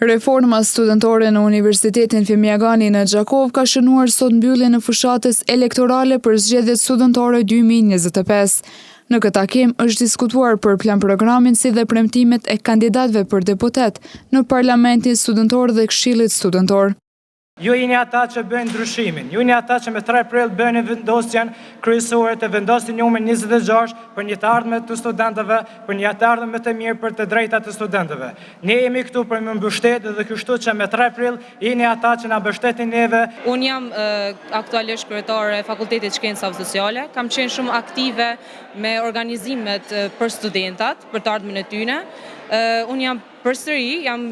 Reforma studentore në Universitetin Fehmi Agani në Gjakovë ka shënuar sot mbylljen e fushatës elektorale për zgjedhjet studentore 2025. Në këtë takim është diskutuar për planprogramin si dhe premtimet e kandidatëve për deputet në Parlamentin Studentor dhe Këshillit Studentor. Ju jeni ata që bëjnë ndryshimin, ju jeni ata që me 3 prill bëni vendosjen kryesore të vendosni numrin 26 për një të ardhme të studentëve, për një të ardhme më të mirë për të drejtat e studentëve. Ne jemi këtu për me mbështet dhe kështu që me 3 prill jeni ata që na mbështetni neve. Unë jam aktualisht kryetare e Fakultetit Shkencave Sociale, kam qenë shumë aktive me organizimet për studentat, për të ardhmen e tyne. Unë jam Përsëri jam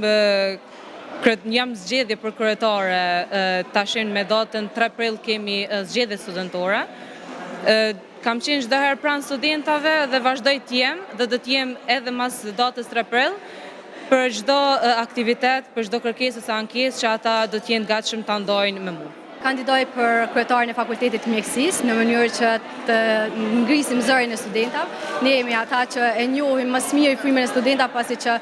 jam zgjedhje për kryetare tashin me datën 3 prill kemi zgjedhje studentore. Kam qenë çdo herë pranë studentave dhe vazhdoj të jem dhe do të jem edhe mas datës 3 prill për çdo aktivitet, për çdo kërkesë ose ankesë që ata do të jenë të gatshëm ta ndajnë me mua. Kandidoj për kryetarin e Fakultetit të Mjekësisë në mënyrë që të ngrisim zërin e studentave. Ne jemi ata që e njohim më së miri frymën e studentave pasi që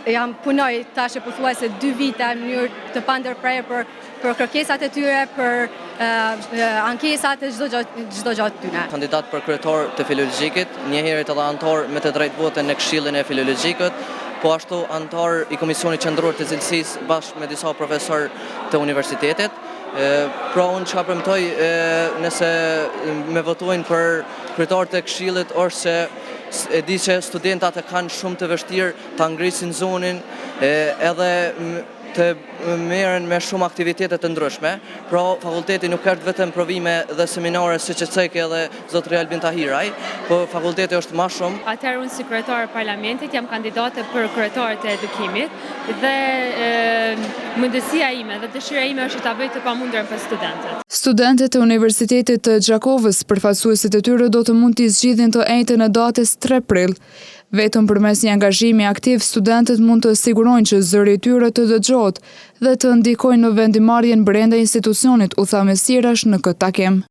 jam punoj tash e pothuajse dy vite në mënyrë të pandërprerë për për kërkesat e tyre, për ankesat e çdo gjë çdo gjë të tyre. Kandidat për kryetar të Filologjikit, njëherit edhe anëtar me të drejtë vote në Këshillin e Filologjikut, po ashtu anëtar i Komisionit Qendror të Cilësisë bashkë me disa profesorë të universitetit. Pra unë çka premtoj nëse me votojnë për kryetar të këshillit është se e di që studentat e kanë shumë të vështirë ta ngrisin zonin edhe të merren me shumë aktivitete të ndryshme. Pra fakulteti nuk është vetëm provime dhe seminare siç e ceki edhe zotëri Albin Tahiraj, po fakulteti është ma shumë. Atëherë unë si kryetare e parlamentit jam kandidate për kryetare të edukimit. Dhe mundësia ime dhe dëshira ime është që ta bëj të pamundurën për studentët. Studentët e Universitetit të Gjakovës, përfaqësuesit e tyre do të mund t'i zgjidhin të enjten e datës 3 prill. Vetëm përmes një angazhimi aktiv, studentët mund të sigurojnë që zëri i tyre të dëgjohet dhe të ndikojnë në vendimmarrjen brenda institucionit, u tha mes tjerash në këtë takim.